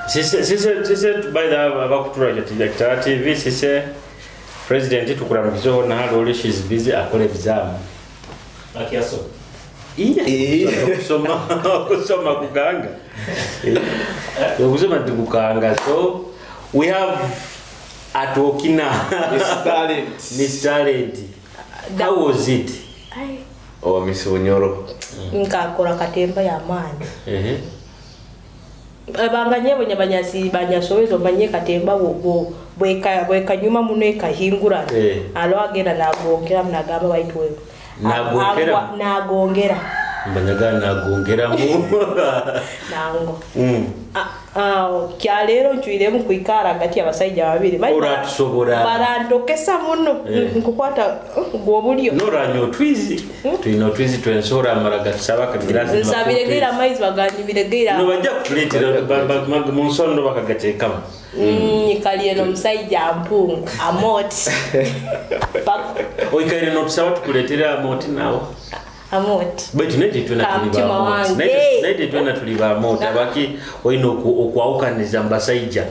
Sise by the abakutura Kitara TV, sise president tukuramukizeho nahali she's busy akora ebizamu. Akiaso. Iya. Okusoma kuganga. Okusoma tikukanga. So we have Atwokina. Miss Talent. Miss Talent. How was it? Oh, Miss Bunyoro. Nkakora katemba ya maani. Banganye banyasi banyasowezo manye katemba bo bweka nyuma muno ekahingura. Alo agenda nagongera mnagamba baitu wewe. Nagongera. Nagongera. Mbanyaga nagongera mu. Nango. Kya lero nchuiremu kuikara hagati y'abasajja babiri. Oratusobora. Barandokesa muno nkukwata gwobulyo. Noranyo twizi. Twino twizi twensora amaraga tusaba kagirasi. Nsabiregira amaizi baganyibiregira. No bajja kutuleetera mu nsondo bakagateekamu. Nyikaliye n'omusajja mpungu amoti. Oikaire n'otusaba tukuleetera amoti naawe. Amoti. But naite twena tuli ba amoti. Naite twena tuli ba amoti. Abaki oyina okwawukaniza mu basajja.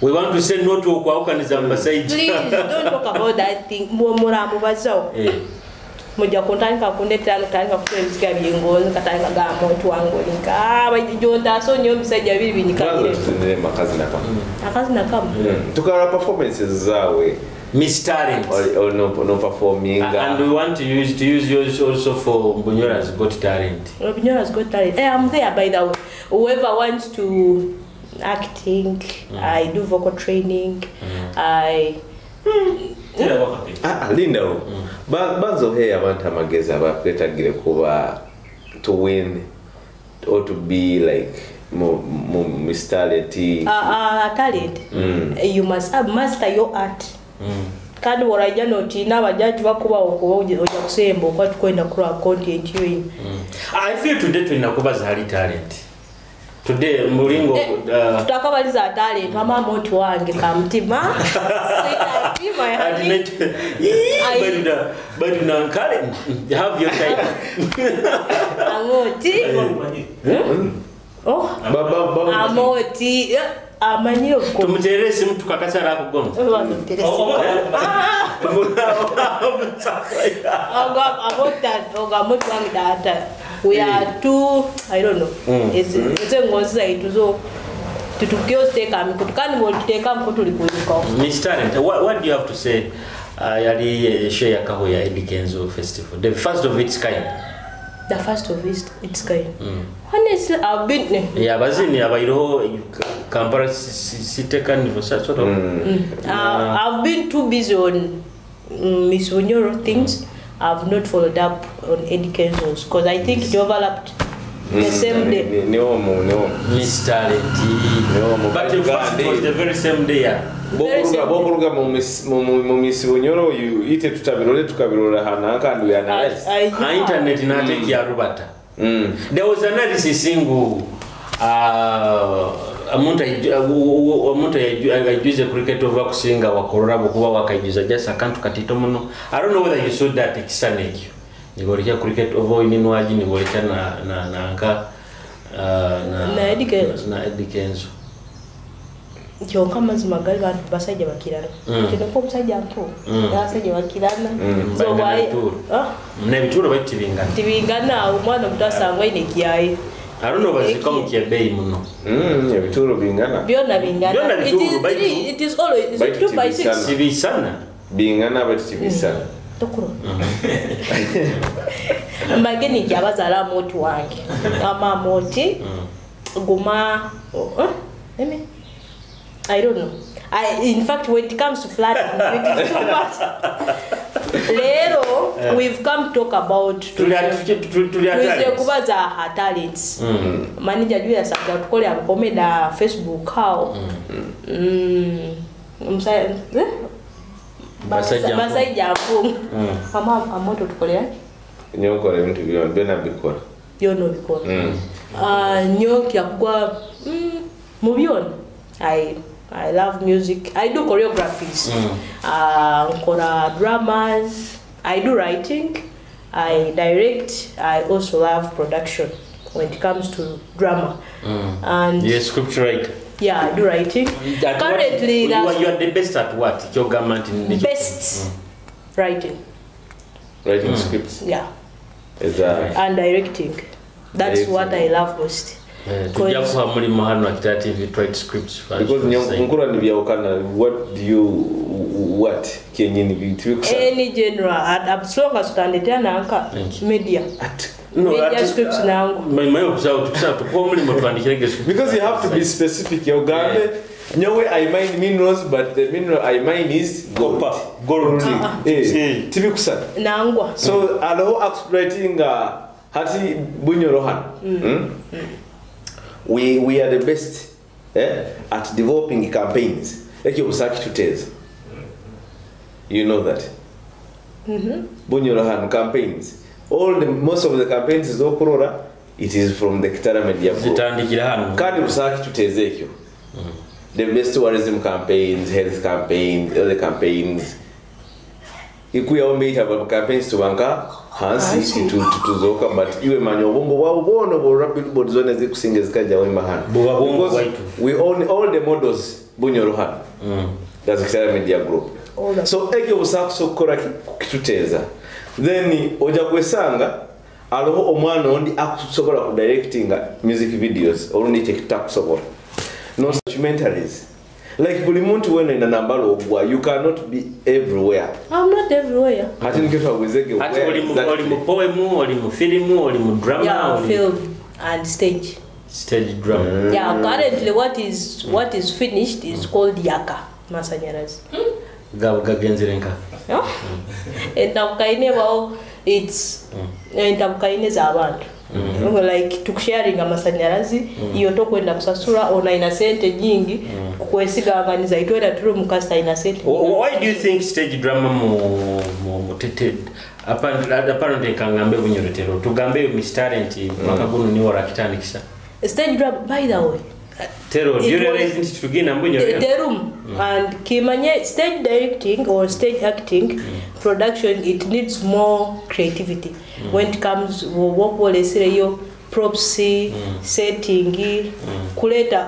We want to say no to okwawukaniza mu basajja. Please don't talk about that thing. Muramubazaho. Mujja kuntandika kundetera notandika kutoa ebisiga by'engonzi katandika ga amoti wange olinka. Jontaso nnyo omusajja biri binyikalire. Akazi nakamu. Akazi nakamu. Tukala performances zaawe. Miss Talent. Or no performing. And we want to use yours also for Bunyora's Got Talent. Bunyora's Got Talent. Hey, I'm there, by the way. Whoever wants to acting, I do vocal training. I Linda. Banzo hey abantu amagezi abakwetagire kuba to win or to be like Miss Talent. Talent. You must master your art. Kandi warajja notina abajaji bakuba okuba ojja kusemba okwa tukwenda kula content yo. I feel today tulina kuba zali talent. Today mulingo tutakabaliza talent mama moti wange kamtima. Sweet But nankale have your time. Amoti. Oh. Baba amoti. Amanyi okwo. Tumutere simu tukakasa la kugonza. Oga wange data. We are two, I don't know. It's ngozi zaitu zo tutukio steka mikutu kandi muliteka mkutu likuyuka. Miss Talent, what do you have to say? Yali show ya kaho ya Eddy Kenzo Festival, the first of its kind. The first of its kind. Honestly, I've been. Yeah, bazini abayiroho Kampala City Carnival sort of. I've been too busy on Miss Bunyoro things. I've not followed up on Eddy Kenzo's because I think it overlapped the same day. No. Miss Talent. But in fact, it was the very same day. Yeah. Bokuruga mu Miss Bunyoro you ite tutabirole tukabirora hana kandi we analyze. Internet na take ya rubata. There was analysis singu omuntu ajuze cricket over kusinga wakorora bukuba wakaijuza just akantu katito muno. I don't know whether you saw that ekisana ekyo. Nigolekya cricket over ininwaji nigolekya na nanka na Eddy Kenzo. Na Eddy Kenzo. Kyonka amazima gali bantu basajja bakirana. Kino ko omusajja mpo. Basajja bakirana. So why? N'ebituuro baitu tibingana. Tibingana omwana omuto asangwa aine ekyayi. I don't know bazika mu kyebbeeyi muno. Ebituuro bingana. Byonna bingana. Byonna bituuro baitu. It is always 2 by 6. Tibisana. Bingana baitu tibisana. Tokuro. Mbageni kyabazaala amoti wange. Ama amoti guma let me I don't know. In fact, when it comes to flooding, it is too much. Lero, we've come to talk about kubaza her talents. Manager Julius ajja tukolera bukomeda Facebook how. Basajja mpungu. Mama amoto tukolera? Nyokola ebintu byonna bikola. Byonna bikola. Nyoki yakugwa mu byonna. I love music. I do choreographies. Nkora dramas. I do writing. I direct. I also love production when it comes to drama. And you're a script writer. Yeah, I do writing. At Currently, what, you, are, that's you are the best at what? Kyogamba nti best writing. Writing scripts. Yeah, Is that and directing. That's Directing. what I love most. Tujja kuha mulimu hano Akitara TV to write scripts first. because nkura nibyawukana, what do you, what kenyini bintu bikusa Any genre, and as long as utandetera nanka Thank you. media. At- No, Media ati- scripts nangu. Manyi okusawo tukusawo tukuwa omulimu twandikirege scripts. Because you have to be specific. Yogambe nyowe I mine minerals, but the mineral I mine is gold. Copper, gold. Eh, tibikusana. Nangwa. So aloho writing hati Bunyoro hano. We are the best at developing campaigns. Ekyo busaki tuteza. You know that. Bunyoro hano campaigns. All the most of the campaigns zokurora, it is from the Kitara Media Group. Zitandikira hano. Kandi busaki tuteze ekyo. The best tourism campaigns, health campaigns, other campaigns. Ikuya ombeita ba campaigns tubanka hansi Hansi. tuzoka, but iwe manya obwongo bwawo bwona bwolwa billboard zona zikusinga zikajja wemba hano. Buba bwongo Because bwaitu. we own all the models Bunyoro hano. That's Kitara Media Group. All the- So ekyo busakuso okukola kituteeza. Then ojja kwesanga aliho omwana ondi akusobola ku directinga music videos olundi kyekitakusobola. No documentaries. Like buli muntu weno ina nambala ogwa, you cannot be everywhere. I'm not everywhere. Ati nikyo twagwezege Ati where oli mu exactly. oli mu poem, oli mu film, oli mu drama, Yeah, oli film and stage. stage drama. Yeah, currently what is finished is called Yaka Masanyarazi. Gagenzere nka. Yeah? Entabukaine bawo it's entabukaine z'abantu. Like tukusharinga amasanyarazi iyo tokwenda kusasula ona ina sente nyingi kukwesiganganiza itwenda turi mukasta ina sente. Why do you think stage drama mu tete apparently kangambe Bunyoro tugambe Miss Talent mwaka guno niwo rakitandikisa. Stage drama, by the way. Tero, do you realize nti tugenda Bunyoro? The room and kimanye stage directing or stage acting production, it needs more creativity. When it comes wokwolesireyo props, setting, kuleta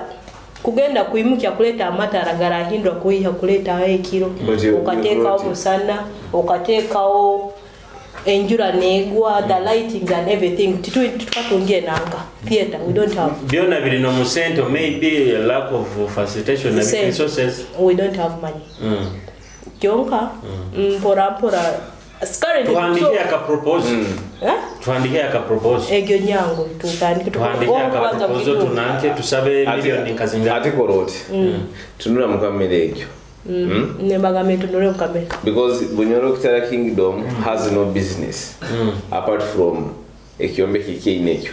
kugenda kuimukya kuleta amatara garahindwa kuiha kuleta ekiro ukateekawo musana ukateekawo enjura negwa, the lightings and everything. Tukatungie nanga theater we don't have byona biri no musente, maybe a lack of facilitation and resources. We don't have money. Kyonka mpora mpora tuhandike aka propose. Tuhandike aka propose egyo nyango tutandike tuhandike aka propose tunanke tusabe milioni kazinga ate koroti tunula mukamere egyo. Nembagambe tunule mukamere because Bunyoro Kitara Kingdom has no business apart from ekyombeko ekyeyina ekyo.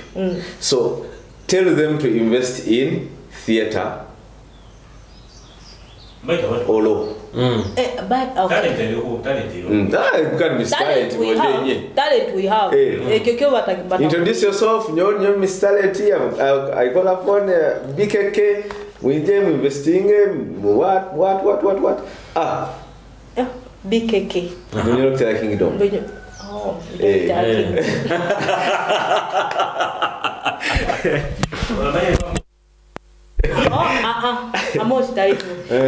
So tell them to invest in theater. Olo. Talent we have. Introduce yourself. Nyo Miss Talent. I call upon BKK. We dem investing what. Ah. BKK. Bunyoro Kitara Kingdom. Oh.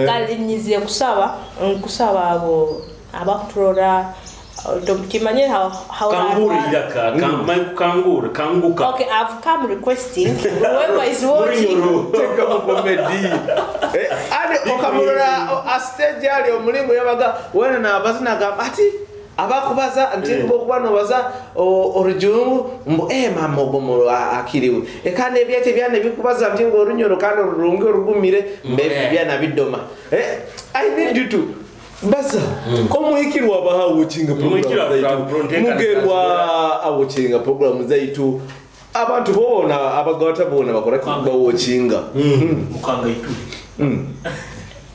Kalinyizie kusaba nkusaba abo abakuturora kimanye how kangura kanguka. Okay, I've come requesting whoever is watching take up comedy ade okamurora a stage ali omulingo yabaga wena na abazina gamba ati abakubaza nti bokuba nobaza orujungu mbu mama ogomo akiriwe ekane ebyete byane bikubaza nti ngo orunyoro kandi orurungi orugumire mbe byana bidoma. I need you to baza omuhikirwa abaha watching program mugerwa awatching program zaitu abantu bona abagawata bona bakora kuba watchinga mukanga itu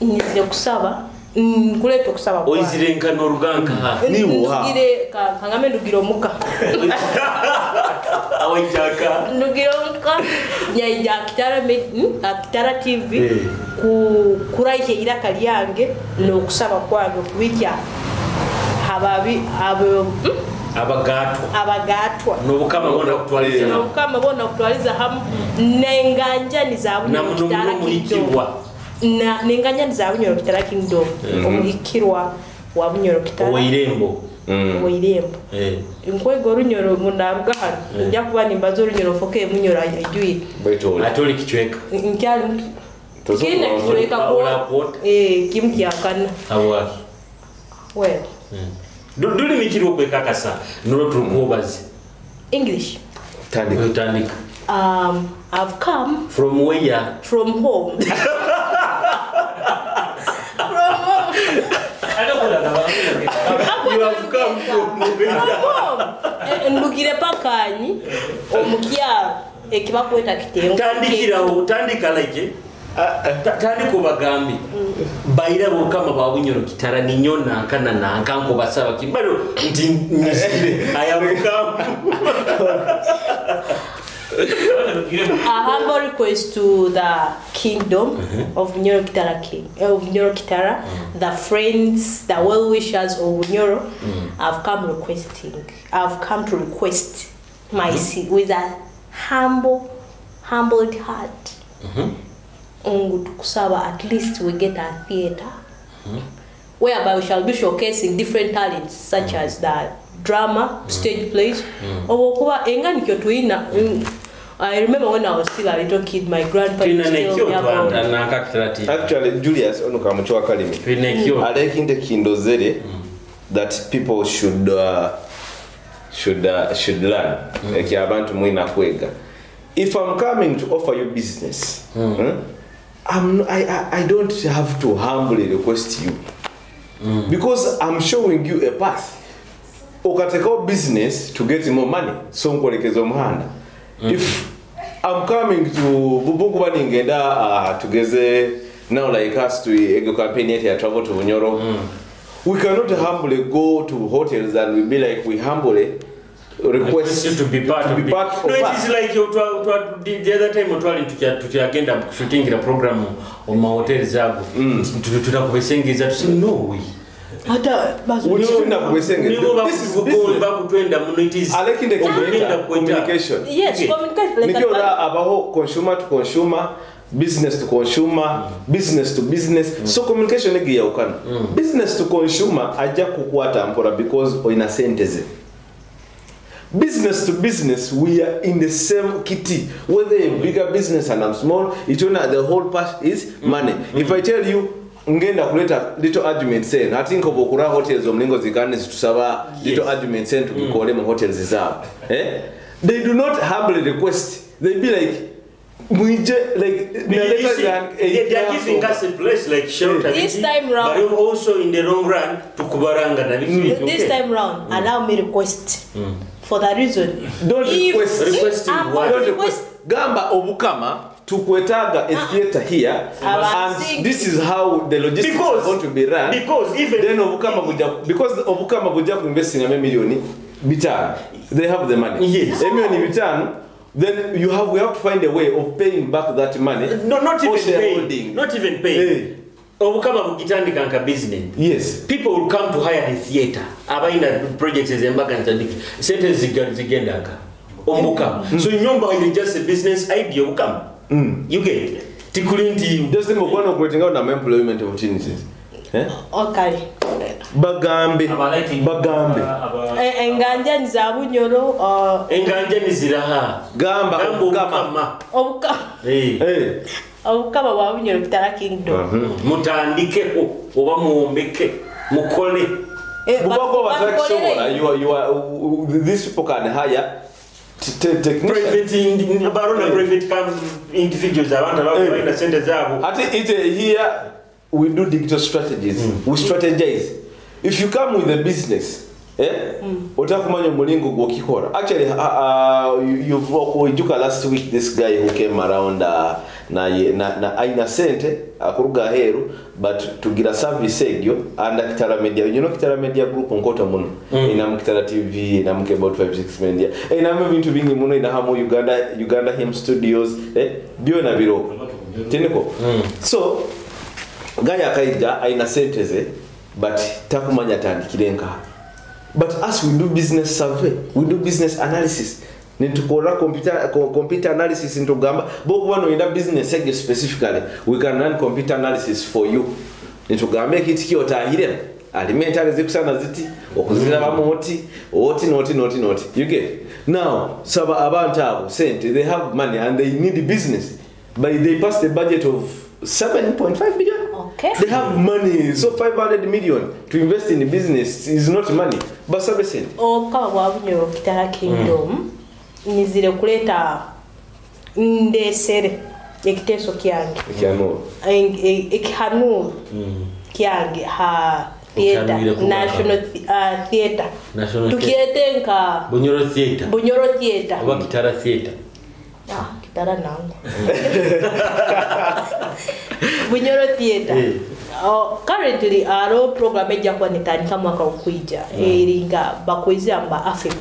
nizire kusaba nkuleta okusaba kwa oizirenka n'oruganka ndugire kangame ndugire omuka awajaka ndugire omuka nyaija Kitara TV kuraihe iraka lyange n'okusaba kwange kubikya ababi abo abagatwa Katwa. Nobukama bona kutwaliza. Nobukama bona kutwaliza hamu nenganjani za Bunyoro Kitara Kingdom. Na nenganjani za Bunyoro Kitara Kingdom. Omuhikirwa wa Bunyoro Kitara. Oirembo. Oirembo. Nkwego Runyoro munaruga hano. Nja kuba nimbaza Runyoro foke Munyoro ajuye. Baitu atoli kichweka. Nkyali kina kichweka kwa kimkyakana. Awaki. Well. Duli mikiro kwekakasa nuro tukubazi. English. Tandika. I've come from where? From home. From home. You have come from home. Ndugire pakanyi omukyalo ekibakweta kitengo. Tandikirawo tandika like tandiko bagambi baira bokama ba Bunyoro Kitara ninyo nankana nanka basaba kimbalo nti nyizire ayabuka. A humble request to the kingdom of Bunyoro Kitara King of Bunyoro Kitara, the friends, the well-wishers of Bunyoro. I've come requesting. I've come to request my seat with a humbled heart. Kusaba, at least we get a theater whereby we shall be showcasing different talents such as the drama, stage plays. I remember when I was still a little kid, my grandpa used to tell me about. Actually, Julius onukamuchwa kalimi. Alekinde that people should learn. Abantu mwina kwega. If I'm coming to offer you business, I don't have to humbly request you because I'm showing you a path. Ukateka business to get more money. So nkolekeza omuhanda. If I'm coming to Bubungu ningenda together now like us to ego campaign yet travel to Bunyoro. We cannot humbly go to hotels and we be like we humbly request you to be part of it. No, it is like the other time otwali tukyagenda shooting program on my hotel zago. Tutakubesengeza to say no way. Hata this is communication. Yes, communication. Like abaho consumer to consumer, business to consumer, business to business. So communication egiyaukana. Business to consumer ajja kukwata mpora because oina senteze. Business to business, we are in the same kitty. Whether a bigger business and I'm small, it's only the whole part is money. If I tell you ngenda kuleta little argument saying I think of okura hotels omlingo zikane zitusaba little argument saying tukikole mu hotels zabo. They do not humbly request. They be like mwije like they are giving us a place like shelter. This time round, but also in the long run tukubaranga na this time round allow me request. For that reason, don't request. Don't request. Gamba obukama tukwetaga a theater here, and this is how the logistics are going to be run. Because even then obukama buja, because obukama buja kuinvest in millioni bitano. They have the money. Yes. Millioni bitano. Then we have to find a way of paying back that money. No, not even paying. Not even paying. Hey. Obukama bukitandika nka business. Yes. People will come to hire the theater. Abaina projects ezembaga ntandiki. Sente zigenda nka. Obukama. So nyumba is just a business idea obukama. You get. Tikulinti just mugwana creating out employment opportunities. Okay. Bagambe. Bagambe. Enganjani za Bunyoro enganjani ziraha. Gamba obukama. Obukama. Obukama bwa Bunyoro Kitara Kingdom. Mutandikeko oba muwombeke mukole. Bubako batakisobola you are these people can hire private barona private individuals abantu abakulina sente zaabo. Ate it here we do digital strategies. We strategize. If you come with a business, otakumanya mulingo gwokikora. Actually, you've last week this guy who came around na aina sente akuruga heru but tugira service egyo under Kitara Media. You know Kitara Media Group nkota muno. Ina Kitara TV, ina About 56 Media. Ina bintu bingi muno, ina hamu Uganda Him Studios, byona biro. Teneko. So gaya akaija aina sente ze but takumanya tandikire nka. But us, we do business survey, we do business analysis, nitukora computer analysis, nitugamba bokuba noyenda business ege specifically, we can run computer analysis for you, nitugamba ekiti kyotahiremu alimentary zikusana ziti okuzirabamu oti oti noti noti noti. You get? Now saba abantu abo sente, they have money and they need business, but they passed a budget of 7.5 billion. Okay. They have money, so 500 million to invest in business is not money. Basabe sente. Obukama bwa Bunyoro Kitara Kingdom nizire kuleta ndesere ekiteeso kyange. Ekihanuro. Ekihanuro kyange ha theatre. Okihanwire kubaka. National theatre. National. Tukiete nka Bunyoro Theatre. Bunyoro Theatre. Oba Kitara Theatre. Ah, Kitara nango Bunyoro Theatre. Currently aro program ejja kuba netandika mwaka okwija, eringa bakwizira mba AFIP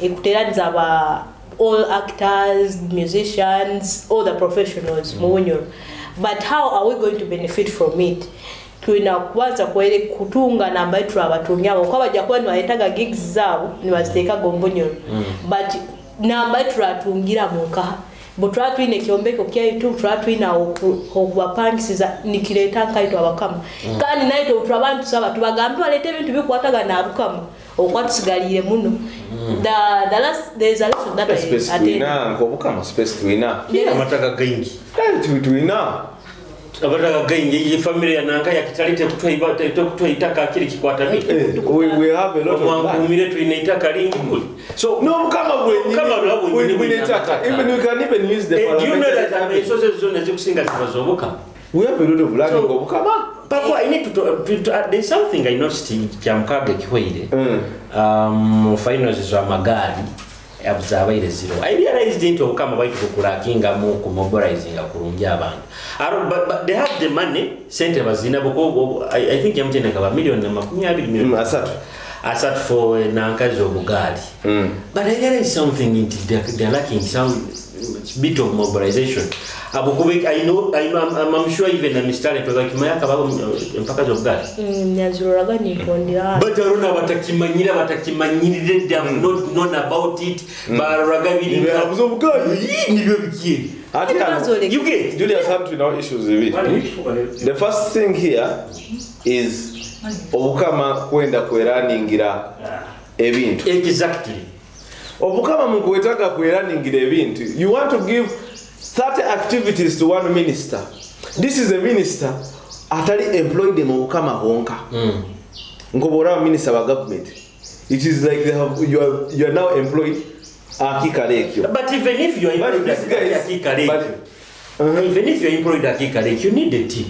ekuteraniza aba all actors, musicians, all the professionals mu Bunyoro. But how are we going to benefit from it? Tulina kubanza kwere kutunga namba yetu abatungi abo kuba bajja kuba nibaletaga gigs zaabo nibaziteekaga omu Bunyoro, but namba yetu turatungira mu nkaha bwe tuba tulina ekyombeko kyaitu, tuba tulina okubapangisiza nikireeta nkaitu abakama, kandi naitwe turaba nitusaba tubagambe baleete ebintu bikwatagana abukama okuba tusigaliire muno. The last, there's a lesson that I Space attended. Twina nk'obukama space twina. Yes. Amataka gaingi. Eh, twina. Amataka gaingi, iyi family ya nanka ya Kitali tekutwa itaka akiri kikwata miti. Eh, we have a lot of land. Omwankumire tulina itaka lingi kuli. So n'obukama Obukama bwa bwennyini bwennyini bwina bwina ettaka. amataka. Even we can even use the Eh, do you know that parliamentary. ensozi zonna ezikusinga ziba z'obukama? We have a lot of land So- ng'obukama. But I need to, there's something I noticed kya mukaaga ekihweire. Finals z'amagaali zabaire zero. I realized nti obukama bwaitu bukulakingamu kumobilizinga kurungi abantu. But they have the money, sente bazina buko, I think MTN kaba 20 million million. 30. 30 for nankazi obugaali. But I realized something nti they're lacking some bit of mobilization. Abukube I know, I'm sure even na Mr. Toza babo empaka z'obugaali. Naziroraga nitondera. But arona batakimanyira, batakimanyirire, they have not known about it, baroraga biri Nibehabuza obugaali. Nibyo bikiye. Ate hano, You get? Julius, hano tulinawo issues bibiri. The first thing here is obukama kwenda kweraningira ebintu. Exactly. Obukama mukwetaaga kweraningira ebintu. You want to give 30 activities to one minister. This is a minister atali employed mu bukama honka. Nkoba minister wa government. It is like they have, you are now employed akikala ekyo. But even if you are But employed this guy is- at Akikaleki, even if you are employed at Akikaleki, you need a team.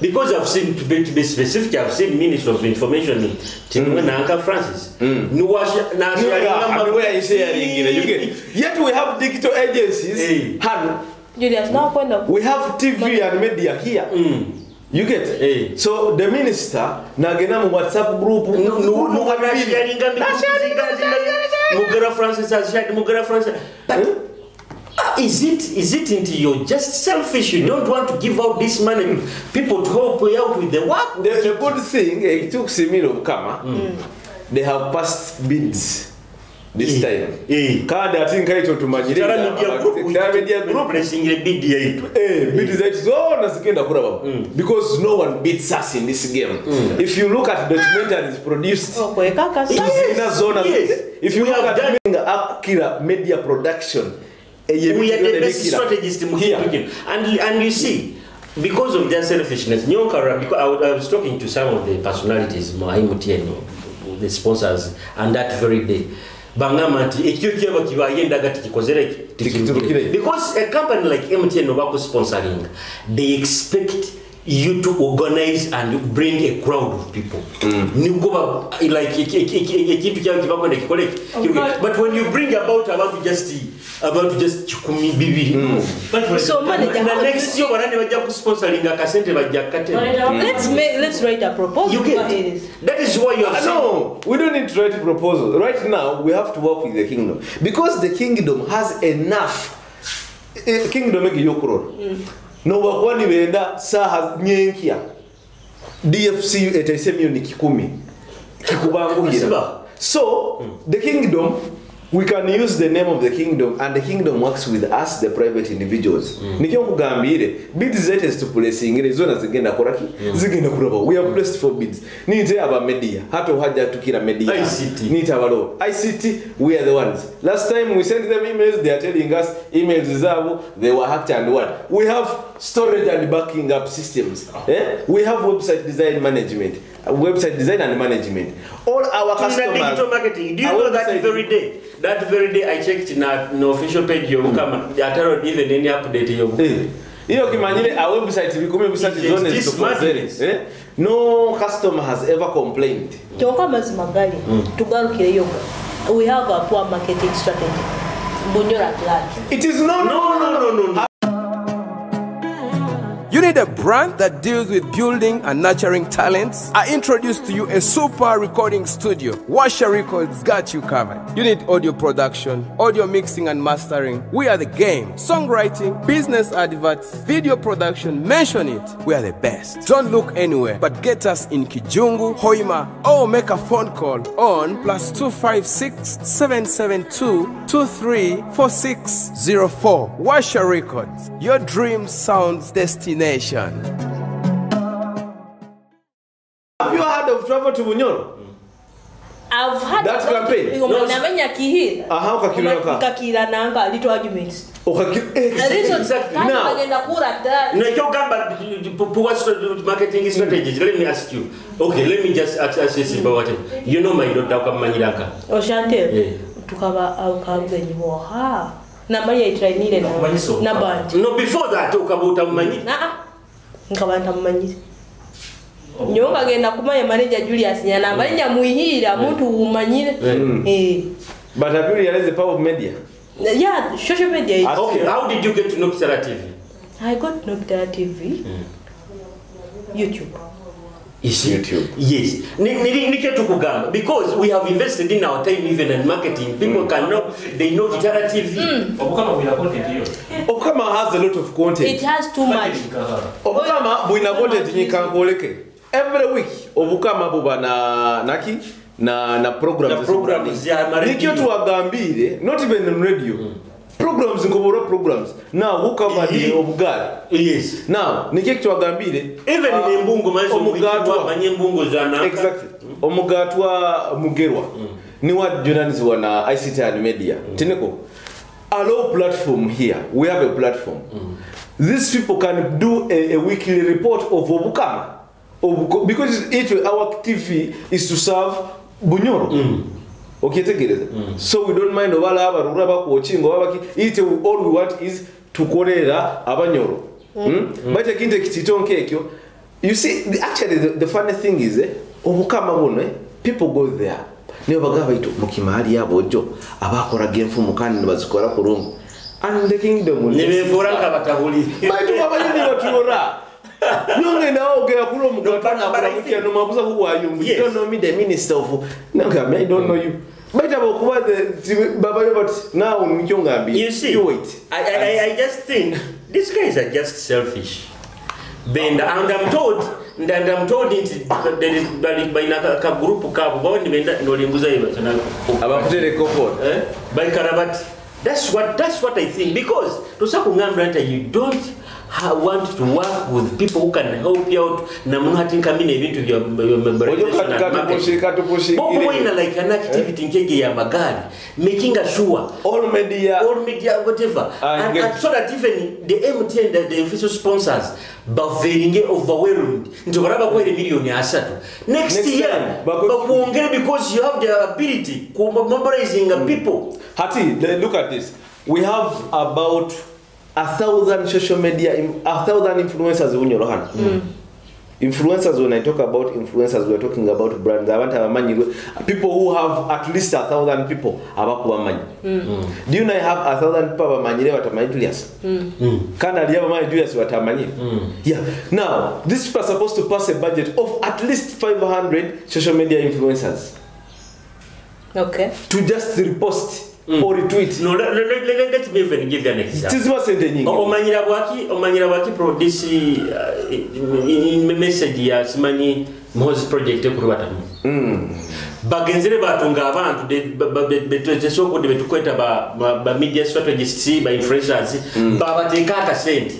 Because I've seen, to be specific, I've seen Minister of Information, Tinwe Nanka Francis. Where is sharing, you get? Yet we have digital agencies. Eh. Hano. Julius nakwenda. We have TV and media here. You get? Eh. So the minister nagenda mu WhatsApp group. Mugara Francis has shared, Mugara Francis. But is it into you're just selfish? You don't want to give out this money people to help you out with the work? The good thing, ekitukusimira obukama, they have passed bids this time. Eh. Kandi ate nkaito tumanyire Kitara Media Group, Kitara Media Group pressing bid yaitu. Eh, bid zaitu zona zigenda kurabamu because no one beats us in this game. If you look at documentaries produced, Okwekakasa. tuzirina zona. Yes. If you We look have at Akira Media Production, We are the best strategists mu Here. kintu kino. And you see, because of their selfishness, Nyonkara, because I was talking to some of the personalities mu MTN, the sponsors, and that very day bangamba nti ekyo kyaba kibaye endaga tikikozere ki? Tikirukire. Because a company like MTN oba sponsoring, they expect you to organize and bring a crowd of people, nibwo like ekintu kyabo kibakwenda kikole ki? But when you bring about abantu just 2,000. So, manager, Na how do next year barani bajja kusponsoringa akasente bajja katema. Let's write a proposal. You get It. That is why you have seen No, we don't need to write proposals. Right now, we have to work with the kingdom because the kingdom has enough. Eh, kingdom egi yokurora nobakuba nibenda saha nyenkya, DFCU etaise 100,000,000 kikubanguhira. Siba. So the kingdom, we can use the name of the kingdom, and the kingdom works with us, the private individuals. Nikyo nkugambire, bids zete zitupulesingira zona zigenda koraki, zigenda kuraba. We have placed 4 bids. Nite aba media, hata haja tukira media. ICT. Nite abalo. ICT, we are the ones. Last time we sent them emails, they are telling us emails zabo, they were hacked and what. We have storage and backing up systems. We have website design management. Website design and management. All our customers. Digital marketing. Do you know that very day? That very day I checked in an official page yobukama. Ataro even any update yobukama. Iyo kimanyire our website bikumi website zone zitukozere. No customer has ever complained. Kyonka mazima gali tugarukire yoga. We have a poor marketing strategy. Bunyoro at large. It is no. You need a brand that deals with building and nurturing talents? I introduce to you a super recording studio. Washa Records got you covered. You need audio production, audio mixing and mastering. We are the game. Songwriting, business adverts, video production, mention it. We are the best. Don't look anywhere, but get us in Kijungu, Hoima, or make a phone call on +256 772 234604. Washa Records, your dream sounds destination. Have you heard of travel to Bunyoro? I've heard that campaign. No, namenya kihira. Aha, ukakirana. Ukakirana little arguments. Exactly. Now, no, poor marketing strategies. Let me ask you. Okay, let me just ask this about it. You know my daughter ukamanyiraka. Oshante. Tukaba ukabugenyi boha. Na Maria itrainire na band. No, before that ukabuta mmanyi. Na nkabanta mmanyi. Nyonga genda kumanya manager Julius nyana manya muhira muntu umanyire. But have you realized the power of media? Yeah, social media. Okay, how did you get to know Kitara TV? I got to know Kitara TV. YouTube. Is YouTube. Yes. Because we have invested in our time even in marketing. People cannot, they know Kitara TV. Obukama has a lot of content. It has too much. Obukama buina content nyikankoleke. Every week Obukama buba na naki na programs. Na programs ya radio. Nikyo tuwagambire, not even on radio. Programs nkobora programs. Now who covered the Obugali? Yes. Now nikyo tuwagambire even in Mbungo mazo omugatwa manye Mbungo zana. Exactly. Omugatwa Mugerwa. Ni wa journalists wana ICT and media. Tineko. Allow platform here. We have a platform. These people can do a weekly report of Obukama. Because each our TV is to serve Bunyoro. Okay, take it. So we don't mind obala abarura bakuochingo babaki. It all we want is tukorera abanyoro. But ekintu kitonke ekyo. You see, actually the funny thing is Obukama buno people go there. Niyo bagaba itu mukimali abojo abakora genfu mukani bazikora kurungu. And the kingdom will nebefora kabatahuli. Baitu babayini batura. Nyonge naogea kulo mukatana kula no mabuza who are you? You don't know me, the minister of. No, I don't know you. But about the baba, but now you see, you wait. I just think these guys are just selfish. Then and I'm told it there is by ka group ka bo ni benda nolimbuza iba abakutere comfort by Karabat. That's what I think, because tosakungambira nti you don't want to work with people who can help you out na muno hati nkamine ebintu bya mobilization like an activity nkege ya magari making sure all media whatever and so that even the MTN the official sponsors baveringe overwhelmed nti baraba kwa million 3 next year bakuongere because you have the ability ku mobilizing people. Hati, look at this. We have about 1,000 social media, 1,000 influencers in Bunyoro. Influencers, when I talk about influencers, we're talking about brands. People who have at least 1,000 people. Do you know I have 1,000 people abamanyire batamanyi Julius? Kana ali abamanyi Julius batamanyi. Yeah. Now, these people are supposed to pass a budget of at least 500 social media influencers. Okay. To just repost. Or retweet. No, let me even give you an example. Omanyira bwaki produce in message ya simanyi Moses project kurubata. Bagenzere batunga abantu betesoko betukweta ba media strategists, ba influencers, babateeka akasente.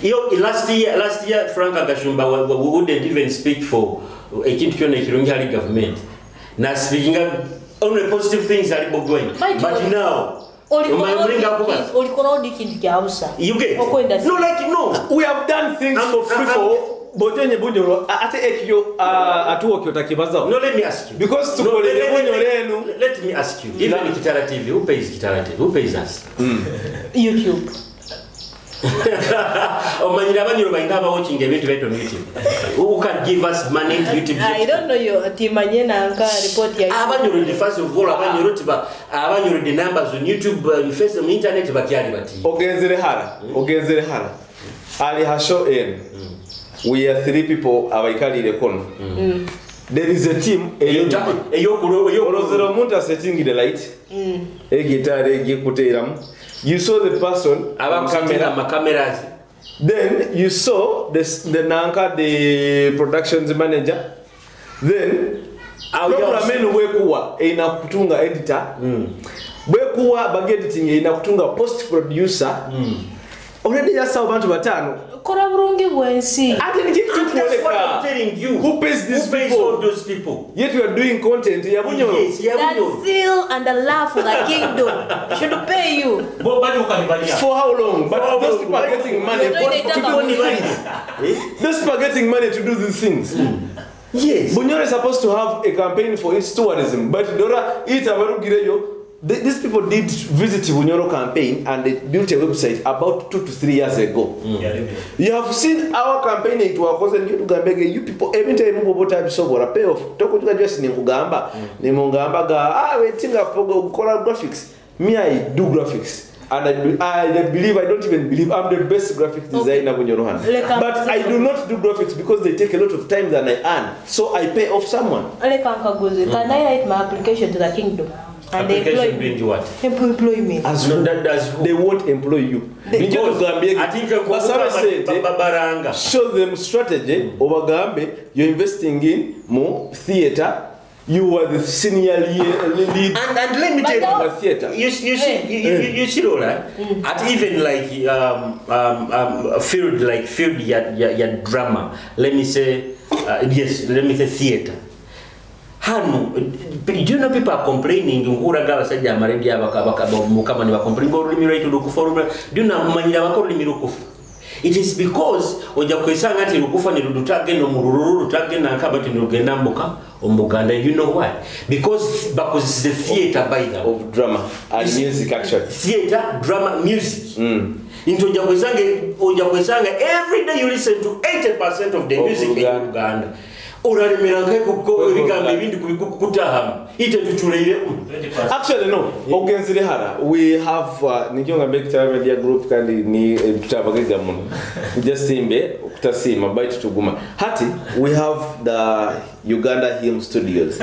Iyo last year Frank Gashumba wouldn't even speak for ekintu kyonna ekirungi hali government. Na speaking only positive things ali Bobi Wine. But now Olikola odi kintu kya busa. You get? No, like, no. We have done things for free for Bojonye Bunyoro ate ekyo atuwo kyotakibazaho. No, let me ask you. Because tukolere Bunyoro enu. Let me ask you. Even Kitara TV, who pays Kitara TV? Who pays us? YouTube. Omanyira Abanyoro balina abawatching ebintu baitu on YouTube. Who can give us money to YouTube? I don't know your timanye nanka report ya Abanyoro, the first of all, Abanyoro tiba Abanyoro, the numbers on YouTube, on Facebook, on internet bakyali bati. Ogenzere hara ali hasho enu. We are three people abaikalire kono. There is a team. Olozera omuntu asetting the light, egitari egikuteeramu. You saw the person on camera. Cameras. Then you saw the nanka, the productions manager. Then program enu bwekuwa erina kutunga editor, bwekuwa bag editing erina kutunga post producer. Already yasawo bantu batano. Kola bulungi bwensi. Ate niki That's what I'm telling you. Who pays these Who pays people? all those people? Yet we are doing content ya Bunyoro. Yes, ya That Bunyoro. zeal and the love for the kingdom should pay you. Bo bajuka ni balya. For how long? But For how those long? people are getting money You're doing to the do these things. Those people are getting money to do these things. Bunyoro is supposed to have a campaign for its tourism, but Dora ita barugireyo. These people did visit Bunyoro campaign and they built a website about 2 to 3 years ago. You have seen our campaign itwakoze ndio tugambege you people every time mubota bisobola pay off tokujuka just nikugamba nimungamba ga wetinga pogo kola graphics. Me, I do graphics and I believe, I don't even believe, I'm the best graphic designer Bunyoro hano. Leka. But I do not do graphics because they take a lot of time than I earn, so I pay off someone. Leka nkaguze. Can I write my application to the kingdom and they employ Application me? being what? Employ me. As No, that does who? They won't employ you. Nikyo tugambye I think basabe sente, baranga. Show them strategy, obagambe you're investing in mu theater, you are the senior lead And let me But tell you, of the theater. You see, you see, Lola, at even like field like field ya drama. Let me say, yes, let me say theater. Hano, do you know people are complaining nkuraga abasajja amaredi mukama ne bacomplaining olulimi lwaitu lukufa olulimi. Do you know mumanyira bako olulimi lukufa? It is because ojja kwesanga nti lukufa ne lutagenda mu lululu lutagenda nkaba ti nilugenda mbuka omuganda. You know why? Because bakozesa theater by the Of drama and music, actually. Theater, drama, music. Nti ojja kwesanga every day you listen to 80% of the Of music in Uganda. Uganda. Olalemera nkekuko ebigambo ebindi kubikutahamu ite tuculeire. Actually, no, ogenzere hara. We have nikyo ngambe Kitara Media Group kandi ni tutabagega muno jasimbe okutasima baitu tuguma hati. We have the Uganda Hymn Studios.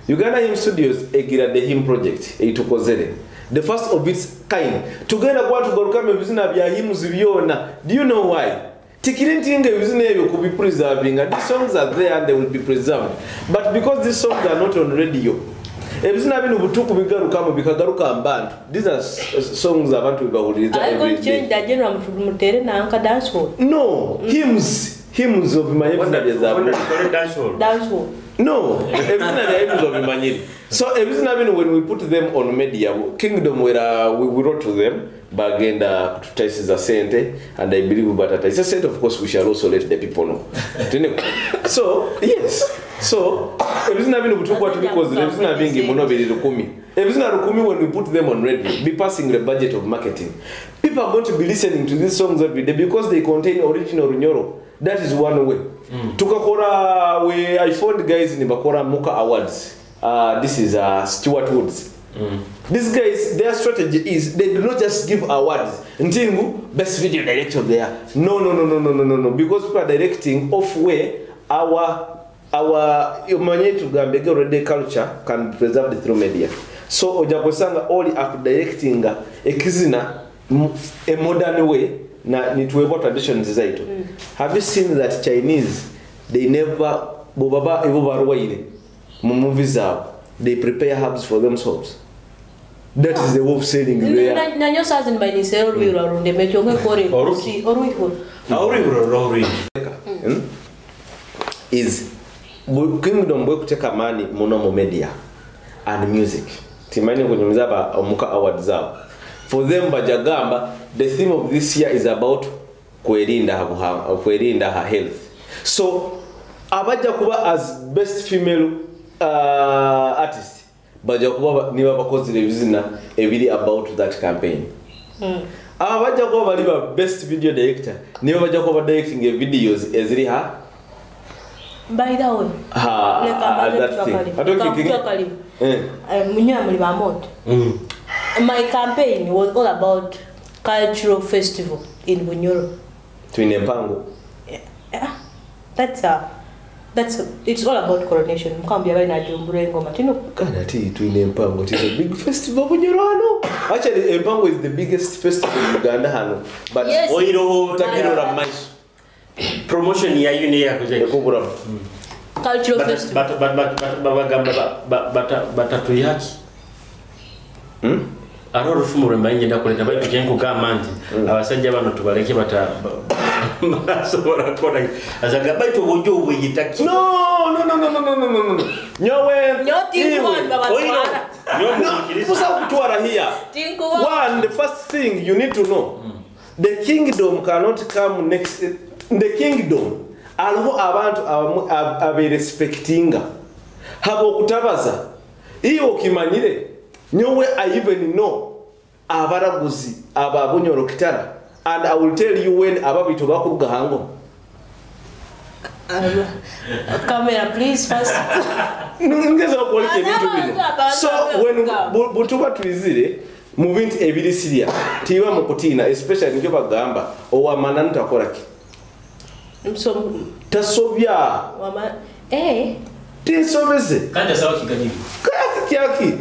Uganda Hymn Studios egira the hymn project eitukozere, the first of its kind. Tugenda kuba tugarukamu ebizina bya hymns byona. Do you know why? Tikiri nti nga ebizina ebyo kubipreservinga. These songs are there and they will be preserved, but because these songs are not on radio, ebizina bino butuku bigarukamu bikagaruka mbantu. These are songs abantu bebawuliriza Are you going every to change day. the genre mutere nanka dance hall? No, hymns, hymns obimanye, ebizina bya zabuli. Dance hall. No, ebizina bya hymns obimanyire. So ebizina bino, when we put them on media, kingdom where we wrote to them, bagenda kututaisiza sente and I believe batataisa sente. Of course we shall also let the people know. So yes, so ebizina bino butukuba tubikozere, ebizina bingi muno biri 1,000, ebizina 1,000. When we put them on radio, be passing the budget of marketing, people are going to be listening to these songs every day because they contain original Runyoro. That is one way. Tukakora we, I found guys nibakora Muka Awards. This is Stuart Woods. These guys, their strategy is they do not just give awards. Ntingu, best video director of the year. No, no, no, no, no, no, no, no. Because people are directing off way our omanye tugambege already culture can be preserved through media. So ojja kusanga oli akudirectinga ekizina a modern way na nituwebwa traditions zaitu. Have you seen that Chinese, they never bobaba ebo barwaire mu movie zaabwe? They prepare herbs for themselves. That is the way of selling there. Nanyo sazi nibayinisera olwirwa rundeme kyonka ekore Oruki. oruihuro. Awuri rori. Is kingdom bwekuteka money muno mu media and music. Timanyi kunyumiza ba omuka awards zabo. For them bajagamba the theme of this year is about kwerinda kwerinda her health. So abajja kuba as best female artist bajja kuba niba bakozire ebizina ebiri about that campaign. Abajja kuba bali ba best video director niba bajja kuba directing videos eziri ha By the way, that thing. My campaign was all about cultural festival in Bunyoro. Twine mpango. Yeah. That's it's all about coronation. Mkambia bali na jumbura engoma. Tino kana ti twine mpango. It is a big festival Bunyoro hano. Actually Empango is the biggest festival in Uganda hano. But yes. Oiroho takirora maiso. Promotion ya yune ya kuja. Ekubura. Cultural festival. But bagamba batatu yaki. Aro rufumu rwemba ngenda kuleta bali tujenko kama nti abasajja bano tubaleke bata basobola kola azaga baitu obujo obuyitaki. No. Nyowe kutwara here. One, the first thing you need to know, the kingdom cannot come next. The kingdom aliho abantu aberespectinga habo kutabaza iyo kimanyire. Nyowe I even know abaraguzi aba Bunyoro Kitara, and I will tell you when ababito bakuruga hango. Camera please first. Ngeza kukoleka ebintu bino. So when butuba twizire mu bintu ebiri siria tiwa mu kutina, especially njo bagamba owamana ntakora ki. So tasobya wama tisobeze kandi asaba kiganyiro. Kyaki.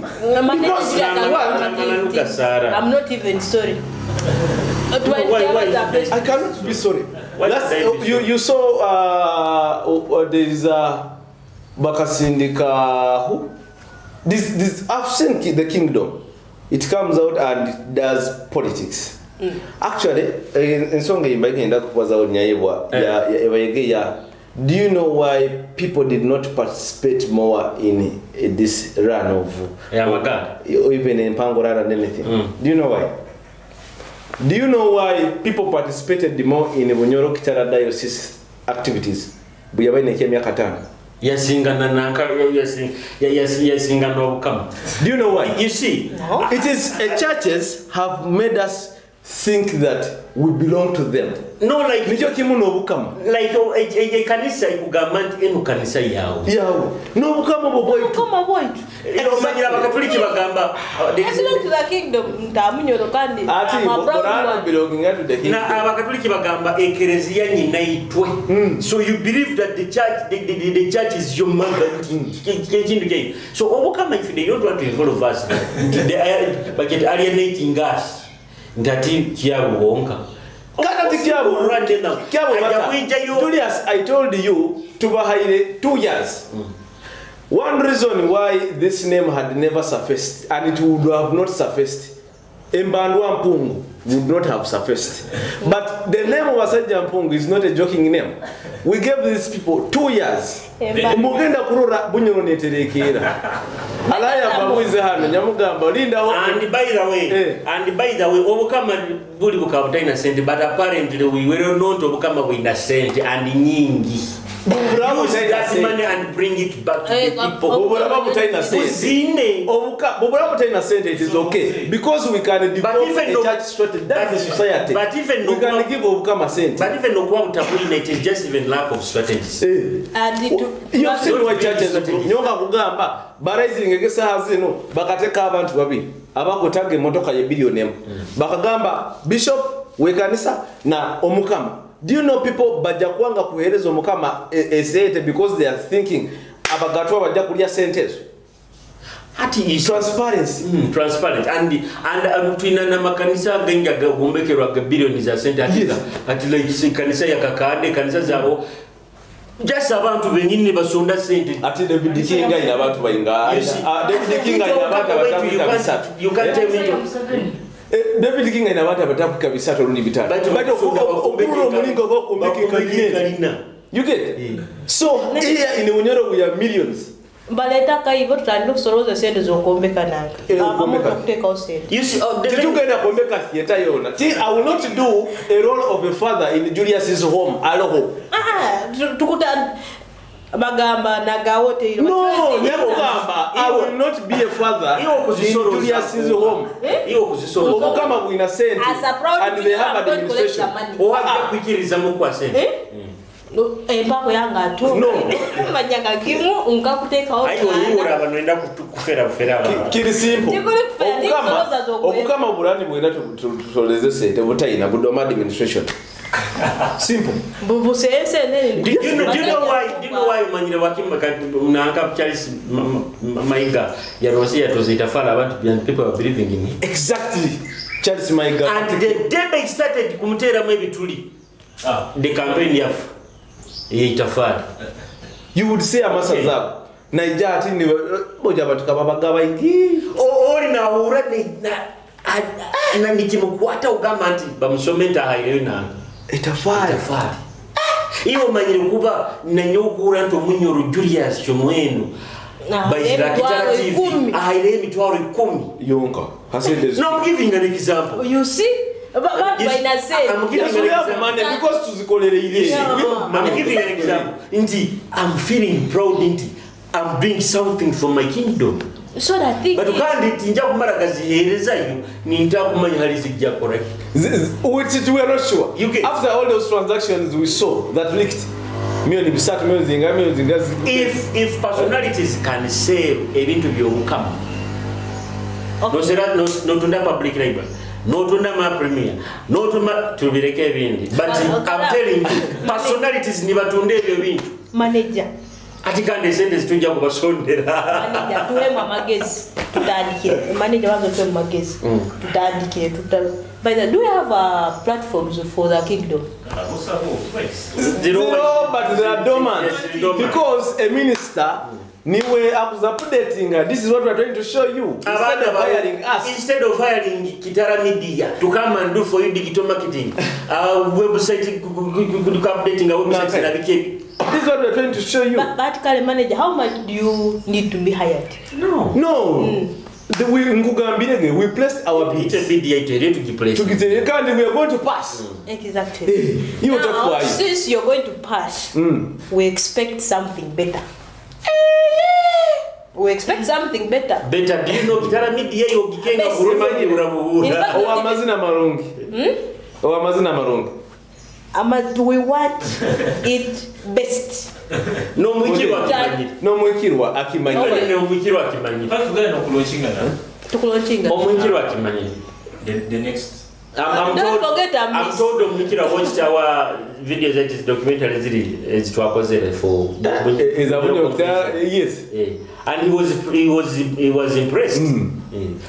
I'm not even sorry. Why? I cannot be sorry. That's, you saw there is a Bakasindika who this I've seen the kingdom. It comes out and does politics. Actually, ensonga imbagenda kubaza onyayebwa ya ebayege. Do you know why people did not participate more in this run of even in Empango run and anything? Do you know why? Do you know why people participated more in Bunyoro Kitara diocese activities? Buyabaine emyaka 5. Yasingana nanka yasingana obukama. Do you know why? You see, no. It is churches have made us think that we belong to them. No, like nicho kimu n'obukama. Like ekanisa ikugamba nti eno kanisa yawe. Yawe. N'obukama bwo bwaitu. Obukama bwaitu. Omanyira abakatoliki bagamba I belong to the kingdom ntamunyoro kandi ati I'm belonging to the kingdom. Na abakatoliki bagamba ekereziya nyina itwe. So you believe that the church the church is your mother. Kintu. So obukama if they don't want to involve us, they are alienating us. Ndati kyabo Kana tikyabo kyabo. Julius, I told you tubahaire 2 years. One reason why this name had never surfaced, and it would have not surfaced, Embandwa Mpungu would not have surfaced. But the name of Wasajja Mpungu is not a joking name. We gave these people 2 years. Mugenda kurora Bunyoro neterekera. Alaya bamuize hano nyamugamba linda. And by the way, and by the way, obukama buli bukabutaina sente, but apparently we were not obukama bwina sente and nyingi. Use that money and bring it back to the people. It is okay because we can develop a church strategy. That is society. But even we can give Obukama sente. But even it is just even lack of strategies. And you've seen why churches nyoka kugamba baraising egesaha zino bakateka abantu babiri abakotaga emotoka ye billion emu bakagamba bishop wekanisa na omukama. Do you know people bajja kwanga kuhereza omukama esente because they are thinking abagatwa bajja kulya sente ezo. Ati is transparency. Transparent and twina na makanisa genga gombekerwa ga billions za sente ati ati like kanisa ya kakande kanisa zabo Just abantu benyini basonda sente. Ate David King ayina abantu bayinga. David King ayina abantu abatambika 3. You can't tell me David King ayina abantu abatambika 3 olundi 5. But okulula omulingo gw'okumbika kalina. You get? So here in Bunyoro we have millions. Baleta kaivo tutandika okusoloza sente z'okwombeka nange. Okuteekawo sente. You see, tetugenda kwombeka theatre yona. I will not do a role of a father in Julius's home. Aloho. Tukuta bagamba nagawo teiro. No, nyakugamba I will not be a father in Julius's home. Iwo kuzisoloza. Obukama bwina sente and they have administration. Owajja kuikiriza kwa sente. Empako yange ate manyanga kimu nkakuteekawo. Ayiwo abantu enda kufera bufera abantu. Kiri simple. Obukama bulani bwena tusoleze sente butayina budoma administration. Simple. Do you know why manyire wakimba nanka Charles Mayiga yarosi yatoze itafala abantu people are believing in him. Exactly. Charles Mayiga. And the day they started kumuteramu ebituli. The campaign yafu. Itafali. You would say amasa zako. Naija ati ni boja abantu kababagaba ingi. Oli na hura na nikimukwata ugamba nti bamusomenta hayo na itafali. Itafali. Iyo manyire kuba nanyokura nto Munyoro Julius Chomwenu. Baizira Kitara TV. Ahaire emitwaro 10. Yonka. Hasende. No, I'm giving an example. You see? But I'm giving an example. Money because tuzikolere ile. I'm giving an example. Inti, I'm feeling proud inti. I'm doing something for my kingdom. So that thing. But kandi tinja kumara gazihereza yo ninja kumanya hali zijja correct. Which we are not sure. You after all those transactions we saw that leaked. Million bisatu million zinga million zinga. If personalities can sell ebintu by'obukama. No no tunda public library. No tunda ma premier. No tunda tubireke ebindi. But I'm telling you personalities ni batunde ebyo bintu. Manager. Ati kandi sente zitunja kubasondera. Manager tuwe amagezi tutandikire. Manager wanzo tuwe amagezi. Tutandikire tutal. By the do we have platforms for the kingdom? Zero, but they are dormant. Because a minister niwe updating. This is what we are trying to show you. Instead of hiring us. Instead of hiring Kitara Media to come and do for you digital marketing, website updating our website. This is what we are trying to show you. But manager, how much do you need to be hired? No. No. We placed our bids. We are going to pass. Exactly. Now, since you're going to pass, we expect something better. We expect something better. Better, do you know Kitara Media yogikenga kurumani urabuhura. Owa mazina marungi. Owa mazina marungi. We want it best. No mwikirwa akimanyi. No mwikirwa akimanyi. No mwikirwa akimanyi. In fact, tugenda okulaunchinga na. Tukulaunchinga. Omwikirwa akimanyi. The next. Don't forget I'm told omwikirwa watched our videos that is documentary ziri ezitwakozere for yes. Yeah. And he was impressed.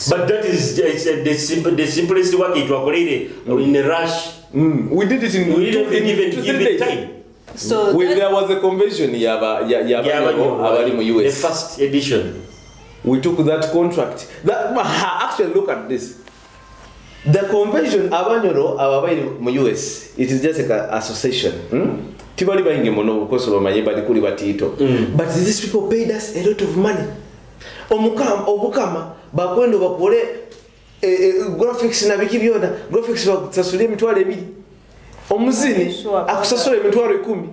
But that is the simplest work it wakolere in a rush. We did it in we didn't even give it time. So there was a convention yaba mu US. The first edition. We took that contract. That actually look at this. The convention abanyoro ababaire mu US, it is just like an association. Tibali bayinge mono bukoso bamanye bali kuli batito. But these people paid us a lot of money. Omukama obukama bakwendo bakole graphics na biki byona, graphics bakusasula emitwalo 2. Omuzini akusasula emitwalo 10.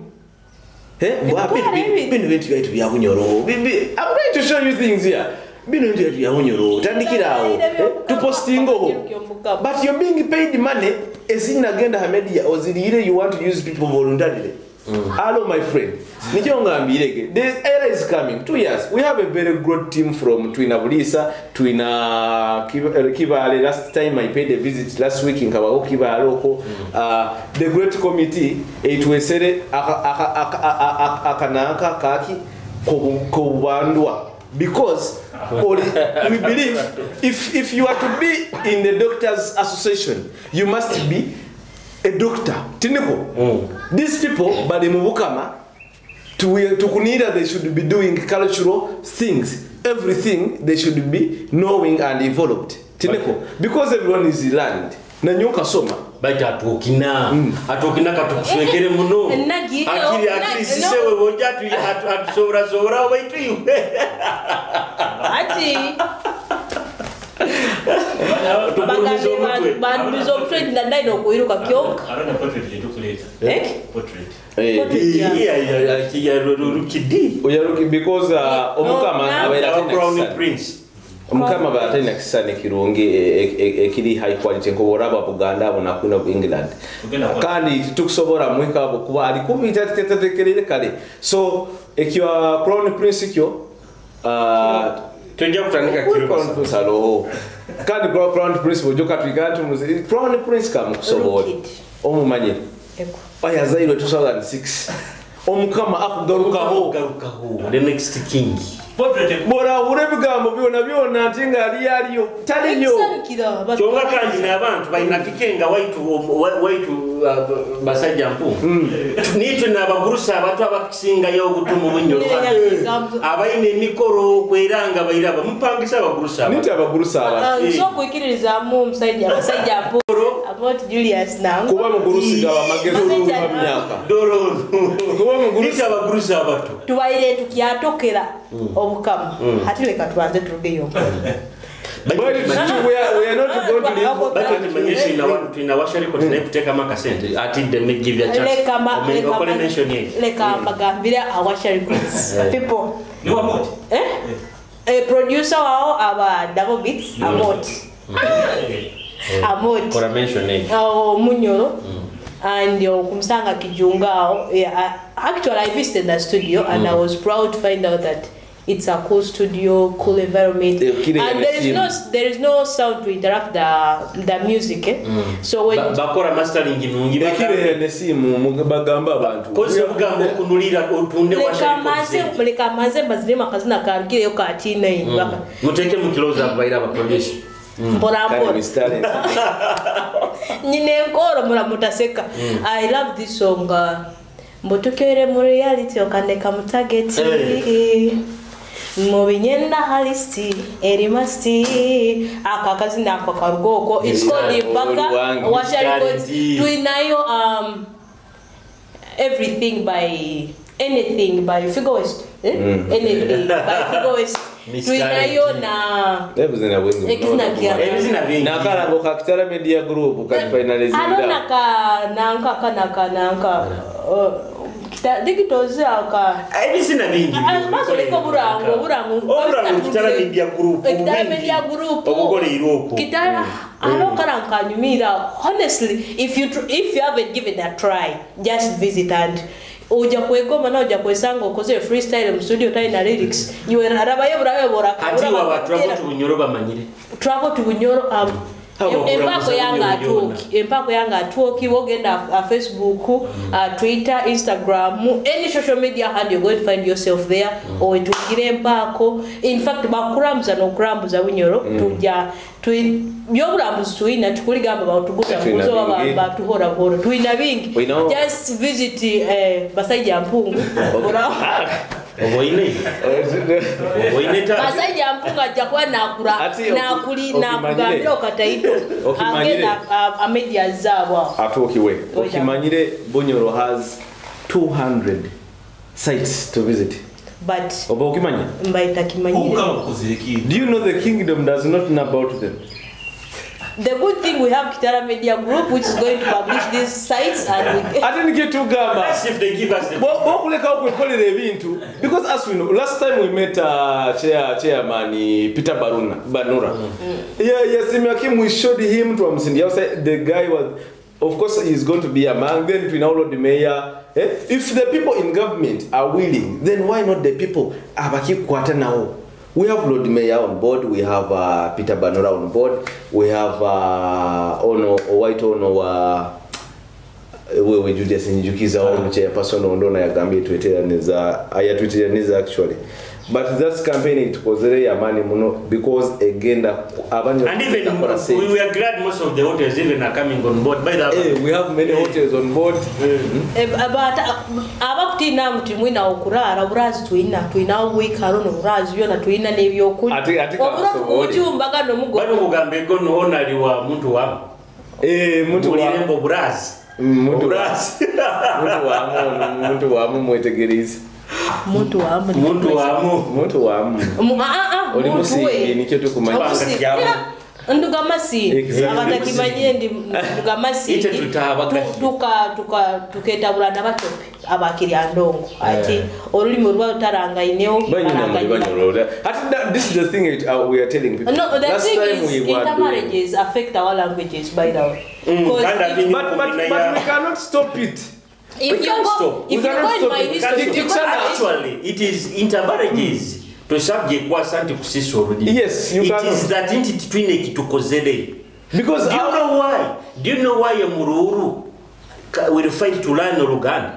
Bino bintu byaitu bya Bunyoro. I'm going to show you things here. Bino bintu byaitu bya Bunyoro. Tandikirawo. Tupostingo. But you're being paid money ezina genda media ozirire you want to use people voluntarily. Hello my friend. Nicho ngambirege. The era is coming. 2 years. We have a very good team from Twina Bulisa, Twina Kibale. Last time I paid a visit last week in Kabago Kibale oko. The great committee etwesere akanaka kaki kobandwa because we believe if you are to be in the doctors association you must be a doctor. Tiniko. These people bali mu Bukama Tukunira they should be doing cultural things. Everything they should be knowing and evolved. Tineko because everyone is learned. Na nyoka soma. Baita atukina. Atukina katukuswekere muno. Akili akili sisewe boja tu atusobora sobora waitu iwe. Ati bandumiza omutwe nandaina okuyiruka kyonka. Arona portrait yetukuleta. Eh? Portrait. Yeah, rukidi. Oyaruki because omukama abaira Crown Prince. Omukama abaira kisane kirungi ekiri high quality nko boraba Buganda abo na Queen of England. Kandi tukusobora mwika abo kuba ali kubita tetekerere kale. So ekyo Crown Prince kyo tujja kutandika kiro Crown Prince aloho. Kandi Crown Prince bojoka twigatu muzi Crown Prince kamukusobora. Omumanye. Eko. Oyazairwe 2006. Omukama akugarukaho. The next king. Bora ure bigambo byona byona nti nga ali aliyo taliyo. Kyonga kandi n'abantu balina kikenga waitu basajja mpu. Nitwe n'abagurusa abantu abakisingayo obutumu bunyoro. Abalina emikoro kweranga bayiraba mupangisa abagurusa abantu. Nitwe abagurusa abantu. So kuikiririzaamu omusajja abasajja mpu. About Julius nango. Kuba mugurusi gaba magezi mu myaka. Doro. Kuba mugurusi nitwe abagurusa abantu. Tubaire tukyatokera obukama. Ati leka tubanze turugeyo. But we are not going to leave. But tumanyeshe na watu tunawasha record na kuteka maka sente. Ati they may give you a chance. Leka mention yake. Leka mbagambira awasha records. People. Ni wa mot. Eh? A producer wao aba Double Beats Amot. Amot. Kora mention yake. Munyoro. And kumsanga kijunga. Yeah, actually I visited the studio and I was proud to find out that it's a cool studio, cool environment, and there is no sound to interrupt the music. Eh? So when bakora mastering nungi bakire nesimu bagamba abantu kozi bugambo kunulira otunde washa leka maze mazire makazina karugire yo ka T9 baka muteke mu close up baira ba produce mbora mbora nyine nkoro muramutaseka. I love this song. Mbotukere mu reality okandeka mu target. Mubinyenda halisti erimasti akakazina ako karugoko it's called Mpaka Washa Records. Tuinayo everything by anything by Figo West. Anything by Figo West. Tuinayo na ebizina bwingi nakarango ka Kitara Media Group ka finalize alona ka nanka kanaka nanka digitozi aka ebizina bingi mazoliko burango burango Kitara Media Group Kitara Media Group obugole iroko Kitara alo kanyumira. Honestly, if you haven't given a try, just visit and oja kwegoma na oja kwesanga okoze freestyle mu studio tali na lyrics you arabaye burabe bora ati wa travel to Bunyoro bamanyire travel to Bunyoro empako yanga atuoki wogenda Facebook, Twitter, Instagram, any social media handle you're going to find yourself there. Or tugire empako. In fact bakurambuza n'okurambuza Bunyoro tujja byoburambuzi tuina tukuligamba batuguza kuzo baba tuhora hora tuina bingi. Just visit Basajja Mpungu. Oboine. Oboine ta. Basajja Mpungu ajja kuba nakura nakuli nakugambira okataito. Agenda a media zaabo. Atuokiwe. Okimanyire Bunyoro has 200 sites to visit. But oba okimanya? Mbaita kimanyire. Do you know the kingdom does not know about them? The good thing we have Kitara Media Group, which is going to publish these sites, and we I didn't get to Gamba. That's if they give us the because as we know, last time we met chairman Peter Banura. Yeah, yes, we showed him to Amsindi. The guy was, of course, he's going to be among them. We now the mayor. If the people in government are willing, then why not the people? Abakikwata now. We have Lord Mayor on board, we have Peter Banura on board, we have Ono White Ono Wewe Julius nyijukiza ono chairperson ondona yagambye tweteraniza ayatweteraniza actually, but that's campaign tukozere yamani muno because egenda abanyo. And even we are glad most of the hotels even are coming on board by the Hey, we have many hotels on board. Abakutina ngu timwina okurara oburazi twina obwikaro n'oburazi byona twina n'ebyokulya. Ate Obura kasobole. tukujumbaga n'omugo. Bano kugambe gono onali wa muntu wa muntu wa mulirembo burazi. Muntu wa Burazi. muntu wamu, muntu wamu mwetegereze. Muntu wamu. Muntu wamu. Muntu wamu. Oli Muntu musingi we. nikyo tukumanya. Omusingi. Nduga masindi. Exactly. Abatakimanye ndi nduga masindi. Ite tutabaga. Tuketabula n'abatope abakiri ndongo. Ati olulimi olwa tarangaineho. Banyina muri banyoro. Ati this is the thing we are telling people. No, the Last thing time is we were doing intermarriages affect our languages, by the way. Kinda thing. But we cannot stop it. If We you can't go, stop. if We you cannot go in stop my it. history, Can't if you go in my history, Actually, it is intermarriages. Tosabye kwasa nti kusisa olulimi. Yes, you It cannot. is that nti twine kitukozere. Because Do you know why? Do you know why Mururu will fight to learn Oluganda?